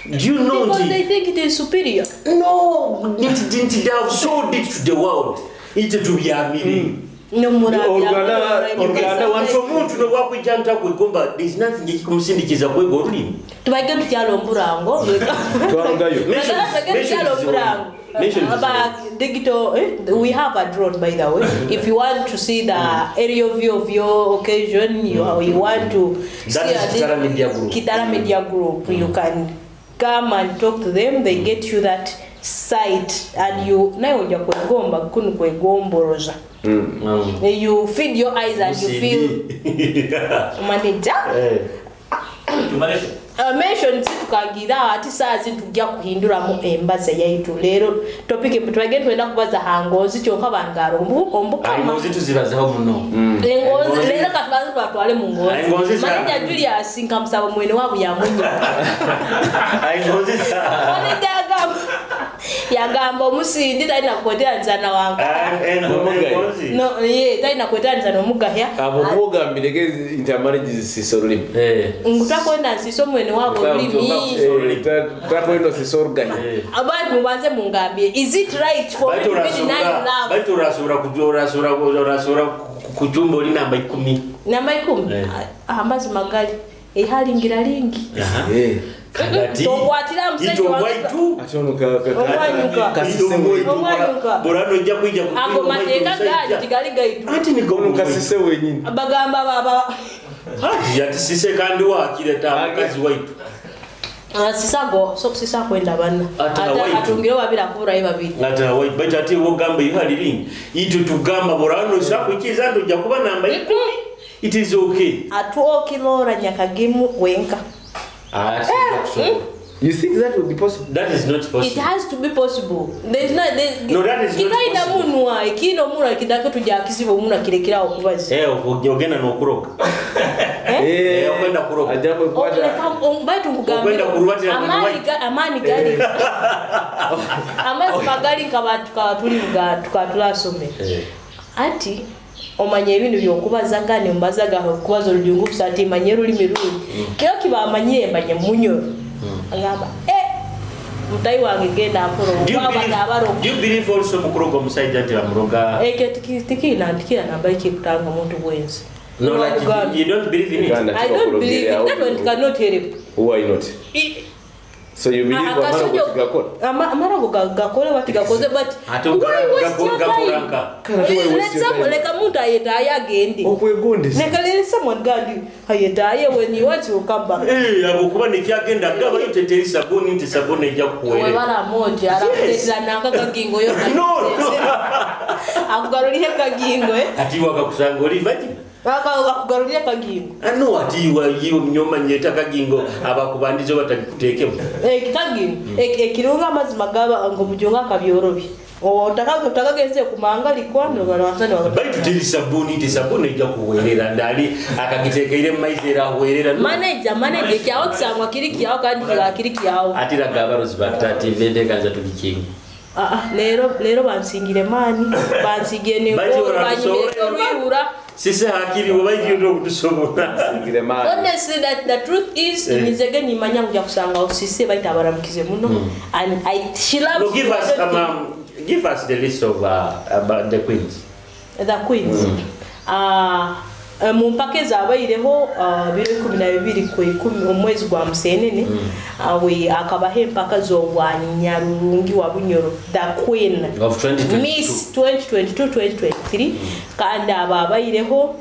Do you know because nti they think it is superior. No, nti they have sold it to the world. Ite tubyamire. No murabya. Oluganda Nti omuntu nobwakwijja ntakwegomba, there is nothing ekikumusindikiza kwega olulimi. Tubage tukyalo omurango. Twangayo. Tubage tukyalo omurango. Mention is About digital, we have a drone, by the way. If you want to see the aerial view of your occasion, you want to That see is Kitara Media Group. Kitara Media Group. You can come and talk to them. They get you that site, and you naye ojja kwegomba kunu kwegomboroza. You feed your eyes and you feel manager. Mention tukagira ati saazi tujja kuhinduramu embaza yaitu leero topic tubage twenda kubaza hangozi kyonka bangaro ombukama Engozi tuzibazeho muno. Engozi leero katubanze tubatwale mu Engozi ngozi. Manager Julius nkamusaba mwene wabu yamunya. Engozi Manager yagamba omusindi talina kweteranisa na wanka. Engozi. No, ye talina kweteranisa n'omugahya. Abo bwogambireko intermarriages sisa olulimi. Ngutakwenda nsisa omwene waabwe olulimi. Takwenda sisa oluganya. Abantu mubanze mungambye, is it right for me to be denying love? Baitu orasobora kujumba oli namba 10. Namba 10? Amazima gali ehalingira lingi. Tokwatira musajja waitu. Ate ono kasise Omwanyuka. Borano ojja kwijja Ago mateeka gaali tigali gaitu. Anti ni ono kasise wenyini. Bagamba baba. Ati sise kandi wakireta mukazi waitu. Sisago so sisa kwenda bana. Atungire babiri akuburayo babiri. Ate waitu baitu ate wogamba ihali lingi. Itu tugamba borano sakwikiza tojja kuba namba 10. It is okay. Atuokilora nyakagimu wenka. You think that would be possible? That is not possible. It has to be possible. There is no No, that is not possible. munwa ikino munwa kidako tujja kisibo munwa kirekera okubaza. Ogenda n'okuroga. Ogenda kuroga. Ajabu kwata. Baitu nkugambira. Amani gali. Amazima gali nkaba tuli tukatulasome. Ati omanye ebintu by'okubazaga ne mbazaga okubaza olujungu kusati manye rulimi ruli. Kyo kibamanye mbanye munyoro. Agamba mutayi wange genda mporo baba. Do you believe also mukuroga omusajja nti bamuroga? Ekyo tikina ndikira namba ikikutanga omuntu bwenzi. No, like you don't believe in it. I don't believe it. That one cannot help. Why not? So you believe amara gakora batigakoze but why waste your time? Leka muntu ayetaye agende. Okwegondesa. Leka let someone gandi ayetaye when you want to come back. Abo kuba nekyagenda gaba yoteteri sabuni nti sabuni ejja kukuweerera. Webala moja arakuletera nanka kagingo yo. No. Akugarulire kagingo Ati wakakusanga oli virgin. Akakugarulira kagingo. Ano ati yiwe mnyoma nyeta kagingo abakubandizo batagikuteekemu. Kagingo ekirunga amazima gaba ngo mujunga akabyorobye. Otakagenze kumanga likwano balwasani. Baitu teri sabuni nti sabuni ejja kuweerera ndali akagitekeire mu maizi era aweerera. Manager kyawo kisangwa kiri kyawo kandi kiri kyawo. Ati raga abarozi ba Kitara TV ndekanza tubikingi. Leero bansingire maani, bansigiye nengobanyimirorwihura. Sisi hakiri wabayiyo okutusobola. Singire maani. Honestly, that the truth is nizege nimanya nja kusanga sisi baita abaramukize muno and she loves. No, give us give us the list of about the queens. The queens. Mu mpaka ezabaireho 2012 ku 10 omwezi gwa Musenene we akabaho empaka z'obwa Nyarurungi wa Bunyoro, the queen of 2022 Miss 2022-2023 kandi aba abaireho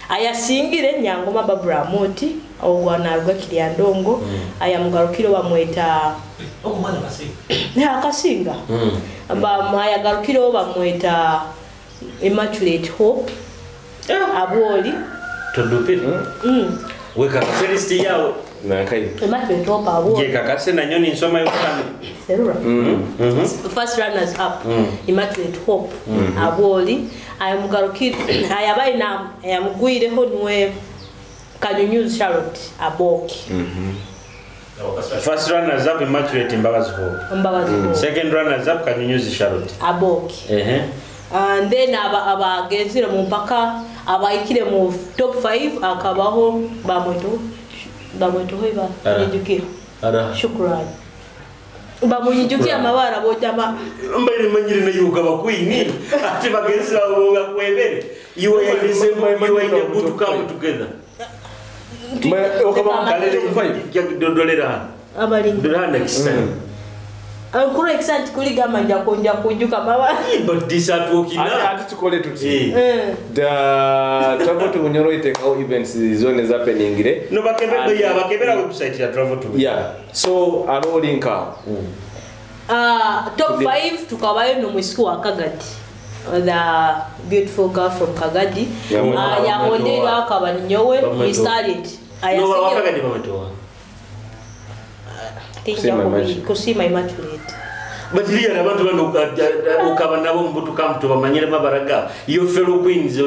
ayasingire Nyangoma Barbara Moti ogwa naruga Kiryandongo ayamugarukire bamweta okumwana kasinga akasinga ayagarukire bamweta Immaculate Hope Aboli todupire weka kaseristi yao nankai Immaculate Hope Aboli je kakase na nyoni nsoma yokutano serura first runners up Immaculate Hope Aboli ayamugarukire ayabaye na ayamugwireho niwe Kanyunyuzi Charlotte Aboki. First runners up Immaculate Mbabazi Hope. Mbabazi Hope. Second runners up Kanyunyuzi Charlotte Aboki. And then abagenzire mu mpaka abayikire mu top 5 akabaho bamweto hoiba nijukira. Shukrani. Bamunyijukia amabara bojama mbaire manyire na yuga bakwini ati bagenzi babo bakwebere you are in the same you are in the good to come together. Dodolera abali dolana kisani ankuru exant kuligama nja konja kujuka mabara but this at working now ati tukole tuti the Travel to Bunyoro itekaho events zone za happening no bakebera ya bakebera website ya Travel to yeah so alo link top 5 tukabayo no mwisiki wa Kagadi, the beautiful girl from Kagadi yahondera akaba ninyowe we started no wakagadi bametoa kusima Immaculate but liya abantu bano ukaba nabo mbutuka mtu bamanyire mabaraga your fellow queens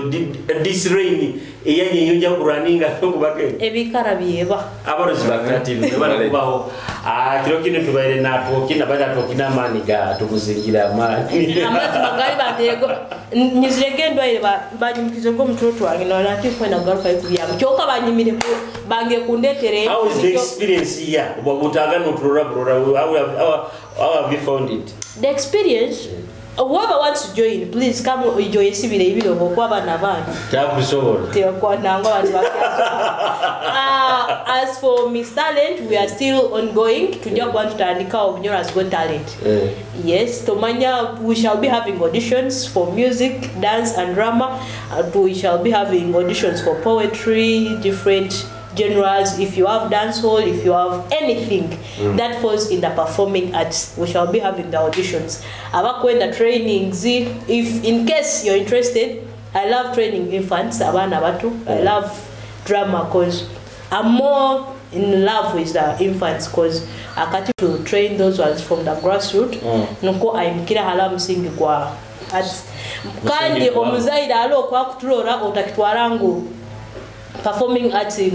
this rain eyanye yonja kuraninga nokubake ebikara byeba abarozi bakati bana kubaho kiro kino tubaire na twokina bada twokina mani ga tukuzingira mani amazi magali batego nizirege ndwaire banyumukize go mtoto wange no nati kwenda garuka ikubya cyoka banyimire bange kundetere. How is the experience here obutaga no turora how have you found it? The experience, whoever wants to join, please come join sibire ibiro kwa bana bana. Takusobola. Tekwa nango abantu. As for Miss Talent, we are still ongoing. Tujja kuba tutandika Bunyoro has Got Talent. Yes, Tomanya, we shall be having auditions for music, dance and drama. We shall be having auditions for poetry, different genres. If you have dance hall, if you have anything that falls in the performing arts, we shall be having the auditions. Abakwenda trainings, if in case you're interested, I love training infants, abana batu. I love drama because I'm more in love with the infants because I got to train those ones from the grassroots. Nuko ayimkira hala msingi kwa arts. Kandi omuzaire alo kwa kutulora otakitwara ngu performing arts in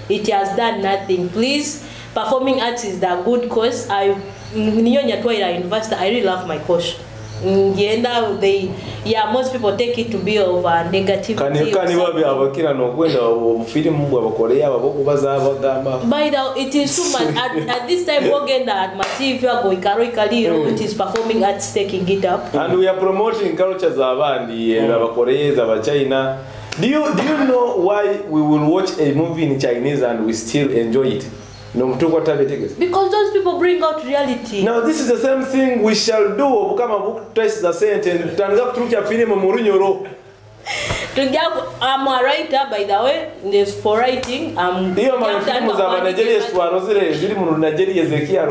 it has done nothing. Please, performing arts is the good course. I ninyonya twaira university. I really love my course. Ngenda they yeah, most people take it to be of negativity. Kani wabi abakira no kwenda obufilimu bwa bakoreya abakubaza abagamba. By the it is too much at this time wogenda at my TV go ikaro ikaliro it is performing arts taking it up. And we are promoting cultures abandi abakoreya aba China. Do you know why we will watch a movie in Chinese and we still enjoy it? No, because those people bring out reality. Now this is the same thing we shall do. Obukama book twice the sentence. Tanga kuturuka film mu Runyoro. I'm a writer, by the way. There's for writing. Iyo ma za Nigeria twarozire ziri mu Nigeria zekia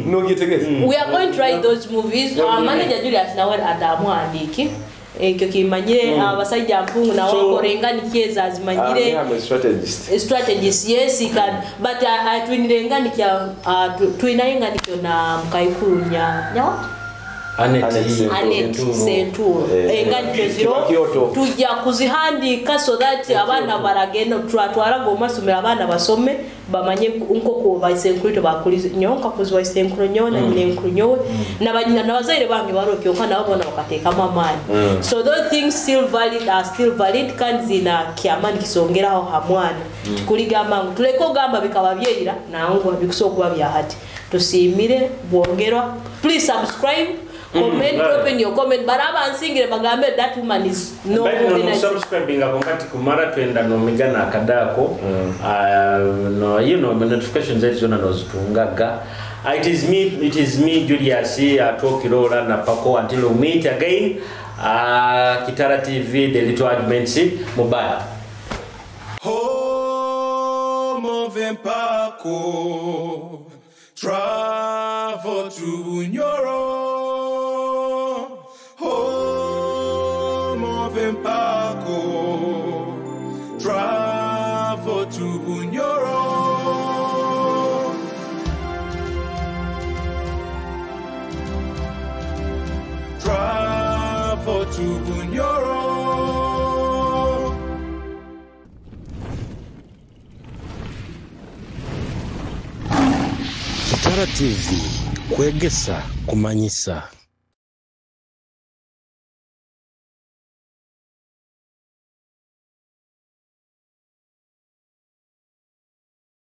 no gitegeze. We are going to write those movies. Our manager Julius nawe adamu andiki. Ekyo kimanyire abasajja mpungu na wakorenga nikieza azimanyire. I'm a strategist. Strategist, yes, he can. But twinirenga nikya twinayenga nikyo na mkaikuru nya. Nya what? Anet Anet Senturo. Enganikyo ziro Kyoto. tujja kuzihandika so that abaana baragenda turatwaraga omu masomero abaana basome bamanye nk'oku baisenkuru itwe bakulize nyowe nkakuziwa isenkuru nyowe na nyinenkuru nyowe nabanyina nabazaire bange baro kyonka nabo bona bakateekamu amaani. So those things still valid, are still valid, kandi zina kyamaani kisongeraho ha mwana tikuligamba ngu tuleke ogamba bikaba byeira nangwa bikusobola kuba bya hati. Tusiimire bwongerwa. Please subscribe, comment, drop in your comment, but abansingire bagambe that woman is no Bali no organized. subscribing ako ngati kumara twenda nomigana akadako. No, you know, notifications zetu zona nozitungaga. It is me Julius Atokirola na Paco, until we meet again. Kitara TV, the little arguments mobile. Home of Empaako, travel to Bunyoro. Home of Empaako, travel to Bunyoro. Travel to Bunyoro. Kitara TV, kwegesa kumanyisa.